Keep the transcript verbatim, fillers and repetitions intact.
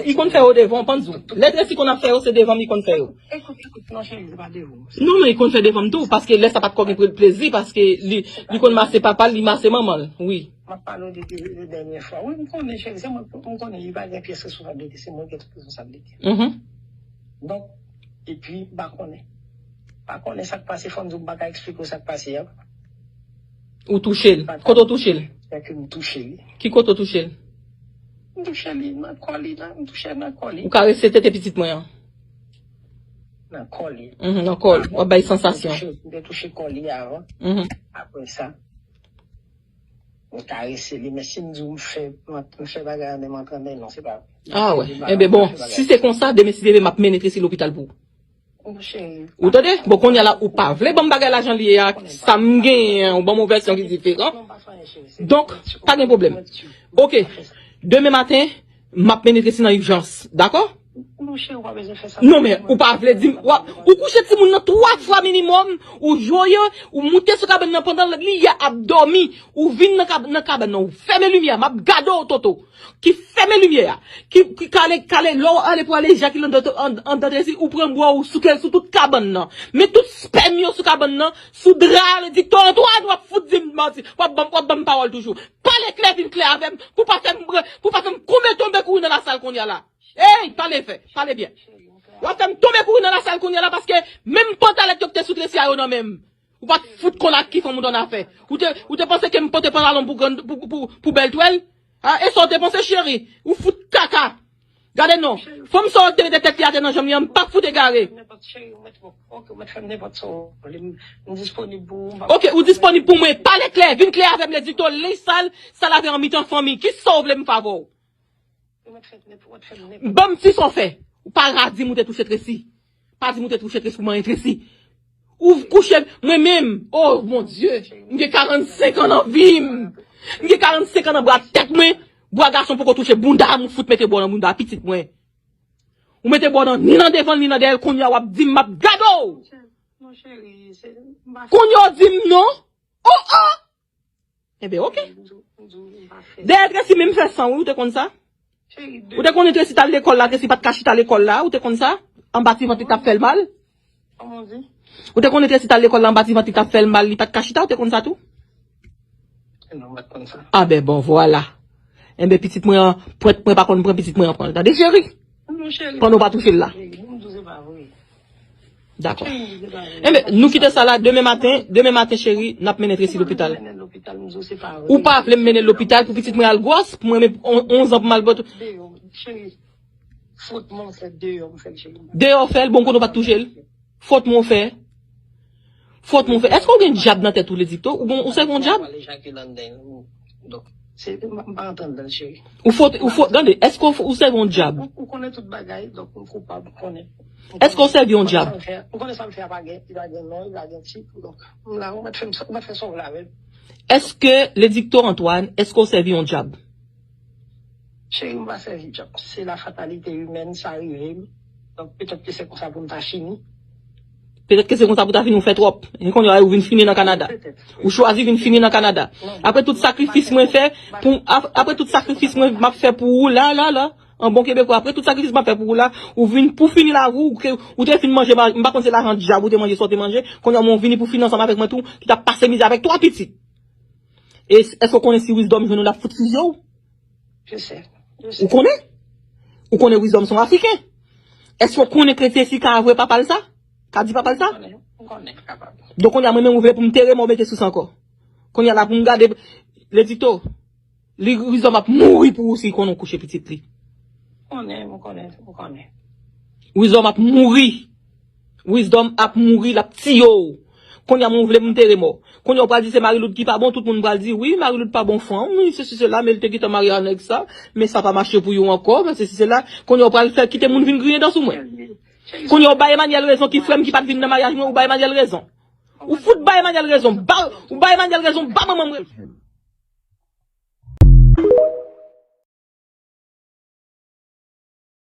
Li konn fè yo devan, panzou. Lè Tracy konn ap fè yo, se devan m li konn fè yo. Ekout, ekout, non, cheri, se pa devan. Non, men li konn fè devan m tou, paske lè sa pa t ko gen plezi, paske li, li konn mase papa l, li mase manman l. Wi. M ap pale w de, de, de dènye fwa. Wi, m konnen, cheri, se mwen, m konnen li pa gen pyès responsablite, se mwen ki gen tout responsablite. Mhm. Donk, epi, m pa konnen. M pa konnen sa k pase, fò m di w, m pa ka eksplike w sa k pase a. Ou touche l. Kote w touche l? Fè ke m touche li. Ki kote w touche l? M touche li nan kò li, nan, m touche nan kò li. Ou karese tete pitit mwen an? Nan kò li. Mhm, nan kò l. W ap bay sansasyon. M te touche, m te touche kò li avan. Mhm. Apre sa, m karese li. Men si m di w m fè, m fè bagay an menm antrenmen, non, se pa vre. Ah wè. Enben bon, si se konsa, demen si Dye vle, m ap mennen Tracy lopital pou ou. Ou tande? Bon, kounye a la, ou pa vle ban m bagay la jan li ye a, sa m genyen an, ou ban m yon vèsyon ki diferan. Donk, pa gen pwoblèm. Oke, demen maten, m ap mennen Tracy nan ijans, dakò? Non, men, ou pa vle di m, w ap, ou kouche timoun nan twa fwa minimòm, ou voye, ou moute sou kabann nan pandan li ye ap dòmi, ou vin nan kab-, nan kabann nan, ou fèmen limyè, m ap gade w, Toto. Ki fèmen limyè a, ki, ki kale, kale, lè w ale pou ale ejakile anndan, an, anndan Tracy, ou pran bwa w, ou souke l sou tout kabann nan. Men tout spèm yo sou kabann nan, sou dra a, Ledikto Antwàn, w ap fout di m manti, w ap ban m, w ap ban m pawòl toujou. Pale klè, vin klè avè m, pou pa fè m, pou pa fè m koube tonbe kouri nan lasal kounye a la. Ey, pale fè, pale byen. W ap fè m tonbe kouri nan lasal kounye a la, paske menm pantalèt yo ki te sou Tracy a yo nan men m. Ou pa t fout konn ak ki fanm ou t annafè. Ou te, ou te panse ke m pote pantalon pou grann, pou, pou, pou bèl twèl? A, e sa w te panse, cheri? Ou fout kaka. Gade non. Fanm sa w te mete tèt li atè nan janm li an, m pa fout egare. Oke, ou disponib pou mwen. Pale klè, vin klè avè m, Ledikto, linj sal, sa lave an mitan fanmi. Kisa w vle m fè avè w? Ban m ti sa w fè. Ou pa ra di m ou te touche Tracy. Pa di m ou te touche Tracy pou manyen Tracy. Ou kouche, mwen menm, oh mon Dieu, m gen karannsenk an nan vi m. M gen karannsenk an nan bra tèt mwen. Bwa gason poko touche bounda m, ou fout mete bò nan bounda pitit mwen. Ou mete bò nan, ni nan devan l, ni nan dèyè l, kounye a w ap di m m ap gade w. Kounye a w di m non. Oh, oh! Enben, oke. Dèyè Tracy menm fè san, wi, ou te konn sa? Ou te konnen Tracy t al lekòl la, Tracy pa t ka chita lekòl la, ou te konn sa? Anba ti vant li t ap fè l mal? Ou te konnen Tracy t al lekòl la, anba ti vant li t ap fè l mal, li pa t ka chita, ou te konn sa tou? Non, m pa t konn sa. Ah ben bon, vwala. Enben, pitit mwen an, pwent mwen pa konn pran pitit mwen an pran l. Tande, cheri? Pandan w pa touche l la. Dakò. Enben, nou kite sa la, demen maten, demen maten, cheri, n ap mennen Tracy lopital. Ou pa vle m mennen l lopital pou pitit mwen al gwòs, pou mwen menm on-, onz an pou m al bò. Fòt mwen fè deyò, m fè l cheri. Deyò fè l, bon, kote w pa t touche l? Fòt mwen fè. Fòt mwen fè. Èske w gen dyab nan tèt ou, Ledikto? Ou gon, ou sèvi yon dyab? Donk, se, m pa antann dan cheri. Ou fòt, ou fòt, tande, èske w, ou sèvi yon dyab? Ou, ou konnen tout bagay, donk m koupab, m konnen. Èske w sèvi yon dyab? M konnen sa m fè a pa gen, li pa gen non, li pa gen tit, donk m la, ou mèt fè m, ou mèt fè sa w vle avè m. Èske, Ledikto Antwàn, èske w sèvi yon dyab? Cheri, m pa sèvi dyab. Se la fatalite imèn, sa rive m. Donk, petèt ke se konsa pou m ta fini. Petèt ke se konsa pou ta fini, ou fè twòp. E kounye a, ou vin fini nan Kanada. Ou chwazi vin fini nan Kanada. Apre tout sakrifis mwen fè, pou, ap-, apre tout sakrifis mwen m ap fè pou ou la, la, la, an bon kebekwa, apre tout sakrifis m ap fè pou ou la, ou vin pou fini lavi w, ke, ou te fin manje, ma-, m pa konn se lajan dyab ou te manje, sa w te manje, kounye a mwen ou vini pou fini ansanm avèk mwen tou, ki t ap pase mizè avèk twa pitit. E s-, èske w konnen si Wisdom jwenn ou, l ap fout fizye w? Je sais. Je sais. Ou konnen? Ou konnen Wisdom se yon Afriken. Èske w konnen ke Tracy ka avwe papa l sa? Ka di papa l sa? M konnen, m konnen, kapab. Donk, kounye a, mwen menm, ou vle pou m tere mò mete sou sa ankò. Kounye a la, pou m gade, Ledikto, li, Wisdom ap mouri pou ou si l konnen w kouche pitit li. M konnen, m konnen, m konnen. Wisdom ap mouri. Wisdom ap mouri, l ap tiye w. Kounye a, mwen, ou vle m tere mò. Kounye a, ou pral di se Marie-Lourdes ki pa bon, tout moun pral di, wi, Marie-Lourdes pa bon fanm, wi, sesi, sela, men l te gentan marye a nèg sa, men sa pa mache pou yo ankò, men sesi, sela. Kounye a, ou pral fè kite moun vin griyen dan sou mwen. Kounye a, ou bay Emmanuel rezon ki frè m ki pa t vin nan maryaj mwen, ou bay Emmanuel rezon. Ou fout bay Emmanuel rezon, ba, ou bay Emmanuel rezon, ba manman m rezon.